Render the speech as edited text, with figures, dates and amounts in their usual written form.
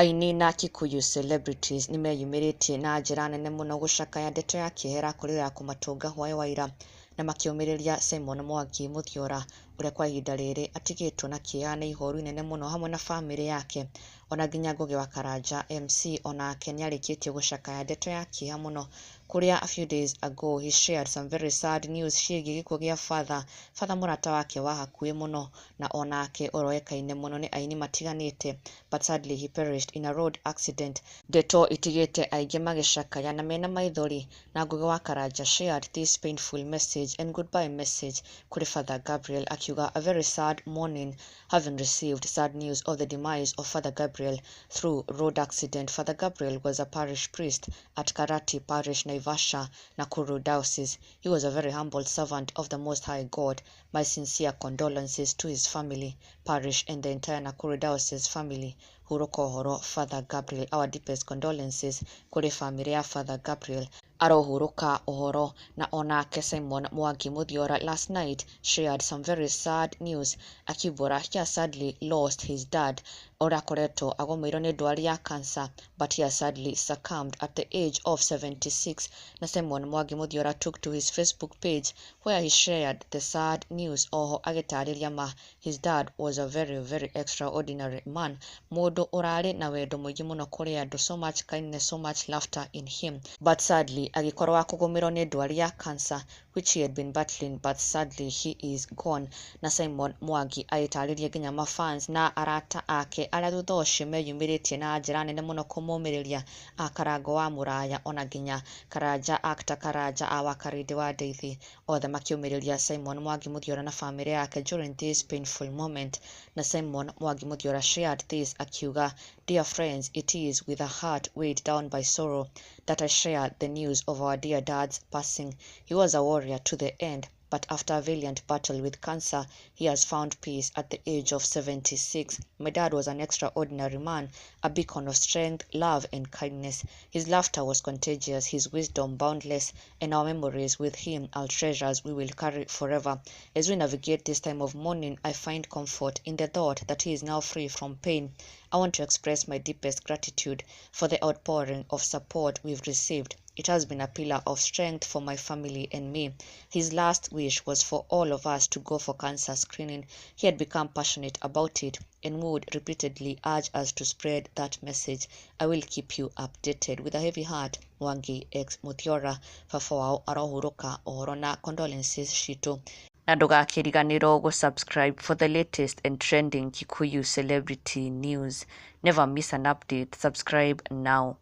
Aini na Kikuyu celebrities nĩmeyumĩrĩtie na njĩra nene mũno gũcakaya ndeto ya kĩeha kũrĩ ya kũmatũnga hwaĩ wa ira na makĩũmĩrĩria Simon Mwangi Mũthiora, ũrĩa kwa ihinda rĩrĩ atigĩtwo na kĩeha na ihoru inene mũno hamwe na bamĩrĩ yake. Ona nginya Ngugi wa Karanja MC onake nĩarĩkĩtie gũcakaya ndeto ya kĩeha mũno, kũrĩa a few days ago he shared some very sad news ciĩgiĩ gĩkuũ gĩa father mũrata wake wa hakuhĩ mũno, na onake ũroĩkaine mũno nĩ aini matiganĩte, but sadly he perished in a road accident. Ndeto itigĩte aingĩ magĩcakaya na mena maithori. Na Ngugi wa Karanja shared this painful message and goodbye message kũrĩ Father Gabriel, akiuga, "A very sad morning, having received sad news of the demise of Father Gabriel through road accident. Father Gabriel was a parish priest at Karati Parish, Naivasha, Nakuru Diocese. He was a very humble servant of the Most High God. My sincere condolences to his family, parish and the entire Nakuru Diocese family. Hurũka ũhoro, Father Gabriel." Our deepest condolences kũrĩ famĩlĩ ya Father Gabriel, arohurũka ũhoro. Na onake Simon Mwangi Mũthiora last night shared some very sad news, akiumbũra he has sadly lost his dad, ũrĩa akoretwo agũmĩirwo nĩ ndwari ya cancer, but he has sadly succumbed at the age of 76. Na Simon Mwangi Mũthiora took to his Facebook page, where he shared the sad news, oho agĩtarĩria ma his dad was a very, very extraordinary man, mũndũ ũrarĩ na wendo mũingĩ mũno kũrĩ andũ, so much kindness, so much laughter in him, but sadly agĩkorwo wa kũgũmĩrwo nĩ ndwari ya cancer, which he had been battling, but sadly he is gone. Na Simon Mwangi agĩtarĩria nginya mafans na arata ake arĩa thutha ũcio meyumĩrĩtie na njĩra nene mũno kũmũmĩrĩria, a Karango wa Mũraya, ona nginya Karanja, actor Karanja, a Wakarindi wa Ndeithi, othe makĩũmĩrĩria Simon Mwangi Mũthiora na famĩlĩ yake during this painful moment. Na Simon Mwangi Mũthiora shared this akiuga, "Dear friends, it is with a heart weighed down by sorrow that I share the news of our dear dad's passing. He was a warrior to the end, but after a valiant battle with cancer, he has found peace at the age of 76. My dad was an extraordinary man, a beacon of strength, love, and kindness. His laughter was contagious, his wisdom boundless, and our memories with him are treasures we will carry forever. As we navigate this time of mourning, I find comfort in the thought that he is now free from pain. I want to express my deepest gratitude for the outpouring of support we've received. It has been a pillar of strength for my family and me. His last wish was for all of us to go for cancer screening. He had become passionate about it and would repeatedly urge us to spread that message. I will keep you updated. With a heavy heart, Mwangi X Muthiora, baba wao arohurũka ũhoro na condolences citũ. Na ndũgakĩriganĩrwo gũ-subscribe for the latest and trending Kikuyu celebrity news. Never miss an update. Subscribe now.